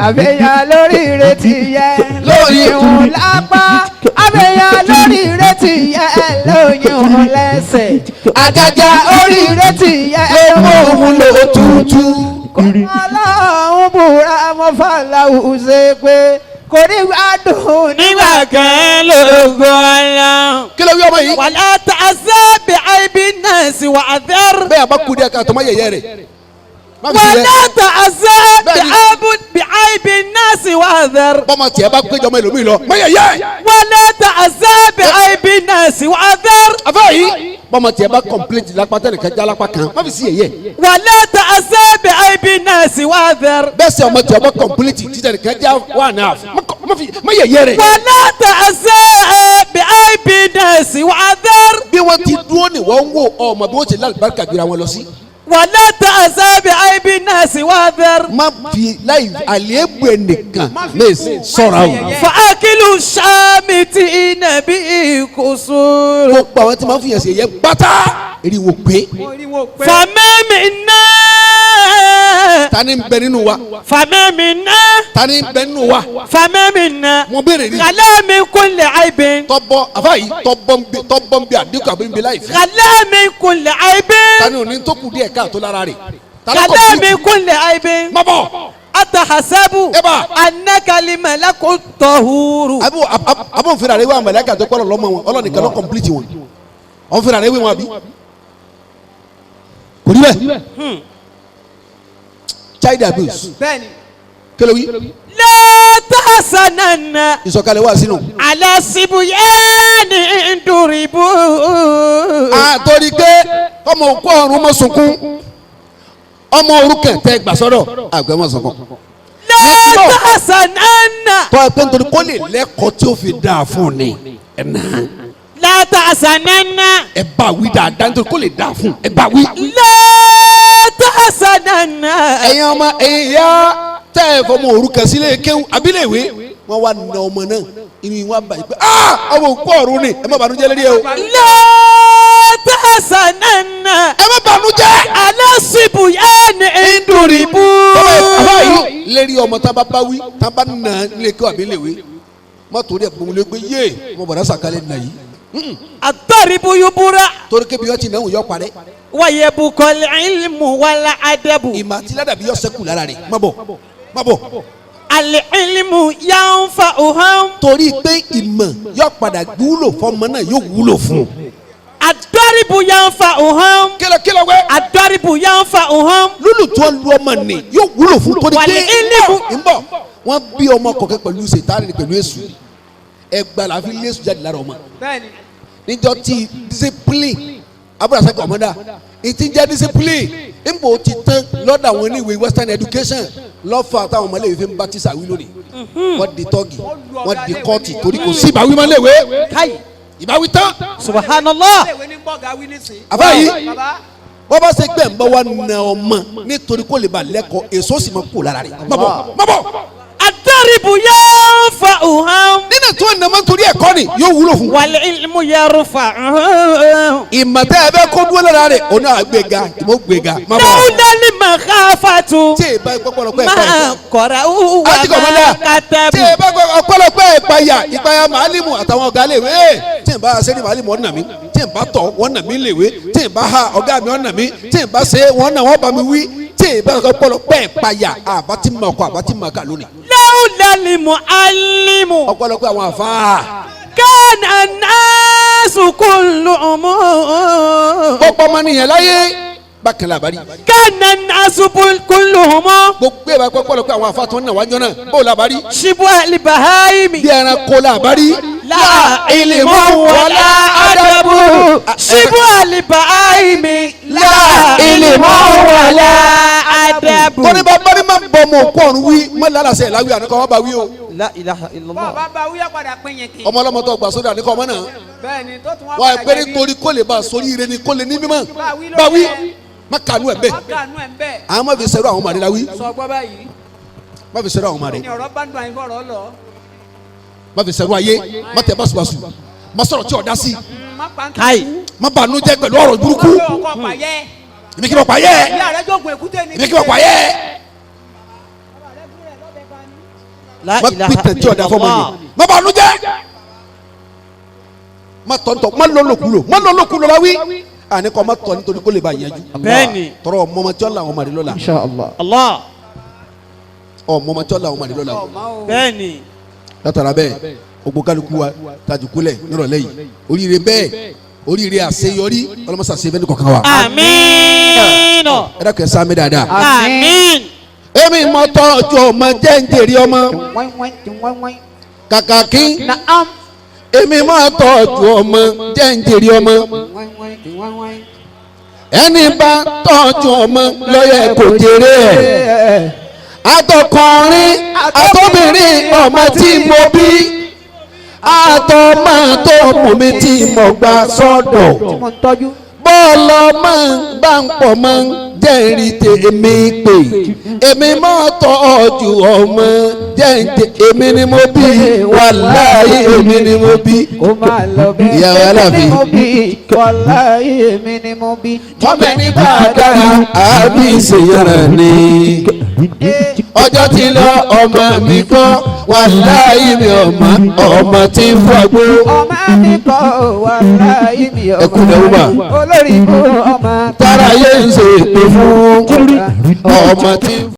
Àbẹ̀yàn lórí ìrètí ẹ lóyún lápá. Àbẹ̀yàn lórí ìrètí ẹ lóyún lẹ́sẹ̀. Àjàjà Orí ìrètí ẹ ló mú òun lò tútù. Ọlọ́run búra mọ́ fàlàwù ṣe pé kò ní gbádùn Nígbà kan lógo ọlọ́run. Kí ló wí ọmọ yìí? Wàlá tàṣà bí àìbí náà sì wà á dẹ́rù. Bẹ́ẹ̀ a bá kú díẹ̀ ká tó má yẹ̀yẹ́ rẹ̀. Má fi sílẹ̀. Wàlá tàṣà Bẹ́ẹ̀ni. bí àìbí náà sì wà á dẹ́rù. Bọ́mọ tiẹ̀ bá péjọ ọmọ ẹlòmíì lọ. Má yẹ̀yẹ́. Wàlá tàṣà bí àìbí náà sì wà á dẹ́rù. Àfẹ́ yìí. Bọ́mọ tiẹ̀ bá kọ̀mpléètì lápá tẹ́nìkan já lápá kan. Má fi sí yẹ̀yẹ́. Wàlá tàṣà bí àìbí náà sì wà á dẹ́rù. Bẹ́ẹ̀ sẹ́ ọmọ tiẹ̀ bá kọ̀mpléètì títẹ̀nìkan já wà náà. Má yẹ̀yẹ́ rẹ̀. Wàlá tàṣà bí àìbí náà sì wà á dẹ́rù. Bí wọ́n ti dúró ni wọ́n ń wò ọmọ bí wọ́n ti lálùbáríkà jura wọn lọ sí. Wàlá tàṣà bí àìbí náà sì wà á dẹ́rù. Má fi láì àléébù ẹnìkan lè sọ̀rọ̀ o. Fàákìlù sàmì tí nàbí kùsùrù. Gbogbo àwọn tí máa ń fi yàn sí ẹ̀yẹ pátá èrè wò pé Orí wọn ò pé. Fàmẹ́mì náà. ta ni ń bẹ nínú wa Fàmẹ́mì náà. ta ni ń bẹ nínú wa Fàmẹ́mì náà. mo béèrè ni Kàlámì kúnlẹ̀ àìbín. tọ́bọ̀ àfa yìí tọ́bọ̀ ń bẹ àdínkù àbí ń bẹ láì fi Kàlámì kúnlẹ̀ àìbín. ta ni òní tó kù díẹ̀ káàtó lára rẹ̀ ta ló Kàlámì kọ̀ kúnlẹ̀ àìbín. má bọ̀ Atahasabu. Ẹ bá. Anakalima lakun tọ̀húrù. àbò àbò nfìrà rẹ wí àwọn màláíkà tó kọ́ lọ́mọ wọn ọlọ́nìkan ló kọ̀m̀plìtì wọn ọ̀n fìrà rẹ wí wọn àbí kò rí bẹ́ẹ̀ child abuse Bẹ́ẹ̀ni. kí ló wí Látàsánánà. ìsọ̀kalẹ̀ wà sínú. Alásìbúyẹ́ni ndúrìbù. àtòrí pé ọmọ òkú ọ̀run mọ̀ sunkún ọmọ òrukàn tẹ gbà sọ́dọ̀ àgbẹ̀ mọ̀ sunkún. Látàsánánà. tọ́ ẹ pé nítorí kó lè lẹ́kọ̀ọ́ tí ó fi dáa fún un ni ẹ̀ nà Látàsánánà. ẹ bá wí dáadáa nítorí kó lè dáa fún un ẹ bá wí. Látàsánánà. ẹ̀yin ọmọ ẹ̀yin ìyá tẹ́ ẹ fọmọ òrukàn sílé kéwù abilé ìwé wọ́n wá na ọmọ náà inú yìí wọ́n bá yìí pé ah ọmọ òkú ọ̀run ni ẹ má bànújẹ́ lérí ẹ o. Látàsánánà. ẹ má bànújẹ́. Alásìbúyẹ́ni ndúrìbù. bàbá yìí lérí ọmọ tá a bá bá wí tá a bá nà nílé kéwù abilé ìwé mọ́tò rẹ̀ gbòmùlé pé yé ọmọ bọ̀dá sàkálẹ̀ nà yìí Àtọ̀rìbù yubura. torí kébi yọ ti náwó yọ parẹ́ Wàyẹ̀bùkọ̀lì ìlmù wàlà àdẹ́bù. ìmọ̀ àti ládàbí yọ sẹ́kù lára rẹ̀ má bọ̀ má bọ̀ Àlìílmù yánfa òhán. torí pé ìmọ̀ yọ padà wúlò fọmọ náà yóò wúlò fún un. Àdọ́rìbù yánfa òhán. kílọ̀ kílọ̀ wẹ́ Àdọ́rìbù yánfa òhán. lúlù tó lu ọmọ nì yóò wúlò fún torí pé Wàlẹ̀ ìlímù. ń bọ̀ wọ́n bí ọmọ kọ̀ọ̀kan pẹ̀lú sètáàrì pẹ̀lú èṣù ẹgbàá la fi lé èṣù jáde lára ọmọ Bẹ́ẹ̀ni. níjọ́ tí discipline abúlé ọmọdá ìtí jẹ́ discipline nbò ti tán lọ́dọ̀ àwọn oníwèé western education lọ́fà táwọn ọmọléèwé fi ń bá tíṣà wí lónìí wọ́n di tọ́gì wọ́n di kọ́ọ̀tì torí kò sí ìbáwí mọ́léèwé Káyì. Ìbáwí tán. Subhanallah. Ilé ìwé ní bọ́ọ̀gá wí nísìnyí. Àbá yìí. Bàbá. Wọ́n bá ṣe gbẹ̀ ń bá wa na ọmọ nítorí kó lè ba lẹ́kọ̀ọ́ èso sì máa kó lára rẹ̀. Má bọ̀ má bọ̀. الضرب ينفعهم Nínú tí wọ́n nà máa ń torí ẹ̀kọ́ ni yóò wúlò fún. والعلم يرفعهم. Ìmọ̀tẹ́ ẹ bẹ́ kó dúró lára rẹ̀ òun náà gbéga ìmọ̀ gbéga. Má bọ̀. لولا المخافة Tí ì bá gbọ́pọ̀lọpọ̀ ẹ̀kọ́ ما قرأوا àti kọ̀mọ́dá وما tí ì كتبوا. bá ọpẹ́lọpẹ́ ìpayà ìpayà màálìmù àtàwọn ọ̀gá léwe tí ì bá ṣe ní màálìmù ọ̀nà mi tí ì bá tọ̀ wọ́n nà mí léwe tí ì bá ha ọ̀gá mi ọ̀nà mi tí ì bá ṣe wọ́n nà wọ́n bá mi wí tí ì bá ọpẹ́lọpẹ́ ìpayà àbá tí mà ọkọ àbá tí mà kà lónìí. لولا المعلم ọpẹ́lọpẹ́ àwọn àfáà كان الناس كلهم gbogbo ọmọnìyàn láyé bákan làbárí كان الناس كلهم gbogbo ẹ̀ bá ọpẹ́lọpẹ́ àwọn àfáà tó ń nà wájọ́ náà bó làbárí شبه البهائم bí ẹranko làbárí لا علم ولا أدب شبه البهائم لا علم ولا أدب tóní bá bá ní máa ń bọ ọmọ òkú ọ̀run wí mọ́ lálàsẹ̀ láwí àníkọ́ wọn bá wí o لا إله إلا Bọ́ọ̀ bá bá wíyá padà pín yín kì. ọmọ ọlọ́mọ tó gbà sódà àníkọ́ ọmọ náà Bẹ́ẹ̀ni tó tún wá wọ́n á padà pé jẹ̀bi. nítorí kó lè bá a sórí ire ni kó lè ní mímọ́ Bá wí bá wí lórí ẹ̀. má kànú ẹ̀ bẹ́ẹ̀ Wọ́n kànú ẹ̀ ń bẹ́ẹ̀. àwọn má fi sẹ́rù àwọn ọmọ rẹ la wí Sọ gbọ́ báyìí. má fi sẹ́rù àwọn ọmọ rẹ Ní ọ̀rọ̀ bá ń dùn àyìnbó ọ̀rọ̀ lọ. má fi sẹ́rù ayé má tẹ báṣubàṣu má sọ̀rọ̀ tí ọ̀dá sí Má pa ń Kai. má bànújẹ́ pẹ̀lú ọ̀rọ̀ burúkú Má fẹ́ ọkọ̀ pàyẹ́. èmi kí wọ́n pa yẹ́ Ìyá rẹ̀ jókòó èkúté ni. èmi kí wọ́n pa yẹ́ لا má إله pìtẹ̀ tí ọ̀dá إلا fọmọ الله yìí má bànújẹ́ má tọ̀ntọ̀ má lọ́lọ́kulò má lọ́lọ́kulò la wí àníkọ́ má tọ̀ nítorí kó lè bá yanjú Bẹ́ẹ̀ni. tọrọ ọmọ tí ó la àwọn ọmọ rẹ lọ́la Allah ọmọ tí ó la àwọn ọmọ rẹ lọ́la Bẹ́ẹ̀ni. látara bẹ́ẹ̀ gbogbo kálukú wa tajukulẹ̀ nírọ̀lẹ́ yìí oríire bẹ́ẹ̀ oríire àṣeyọrí ọlọ́mọṣà ṣe fẹ́ ní kọ̀ọ̀kan wa. Àmín. Ẹ dákun ẹ sáámi dáadáa. Àmín. Èmi mọ tọ́jú ọmọ jẹ́ ń jèrè ọmọ kàkà kí èmi mọ tọ́jú ọmọ jẹ́ ń jèrè ọmọ ẹni bá tọ́jú ọmọ lọ́yẹ̀ kò jèrè ẹ̀ àtọkùnrin àtọbìnrin ọmọ tí mo bí àtọmọ tó mú mi tí mo gbà sọ́dọ̀ bọ́ọ̀lù ọmọ bá ń pọ̀ mọ́ jẹ́rìí tèmi pè èmi mọ́ tọ́jú ọmọ jẹ́rìí èmi ni mo bí wàláhì èmi ni mo bí. Kó máa lọ bẹ́ẹ̀. Ìyàwó Aláàfin. Èmi ni mo bí. Wàláhì èmi ni mo bí. Mọ́mẹ́ ní bá a dára àbí ìṣèyànràn ni. Ọjọ́ ti lọ ọmọ mi kọ́ wàláhì mi ọmọ ọmọ tí ń fọgbó. Ọmọ mi kọ́ wàláhì mi ọmọ. Ẹ kú lẹ́wọ́ mà. Olórí ibú ọmọ. Tára yé ń ṣe èpè fún ọmọ tí ń.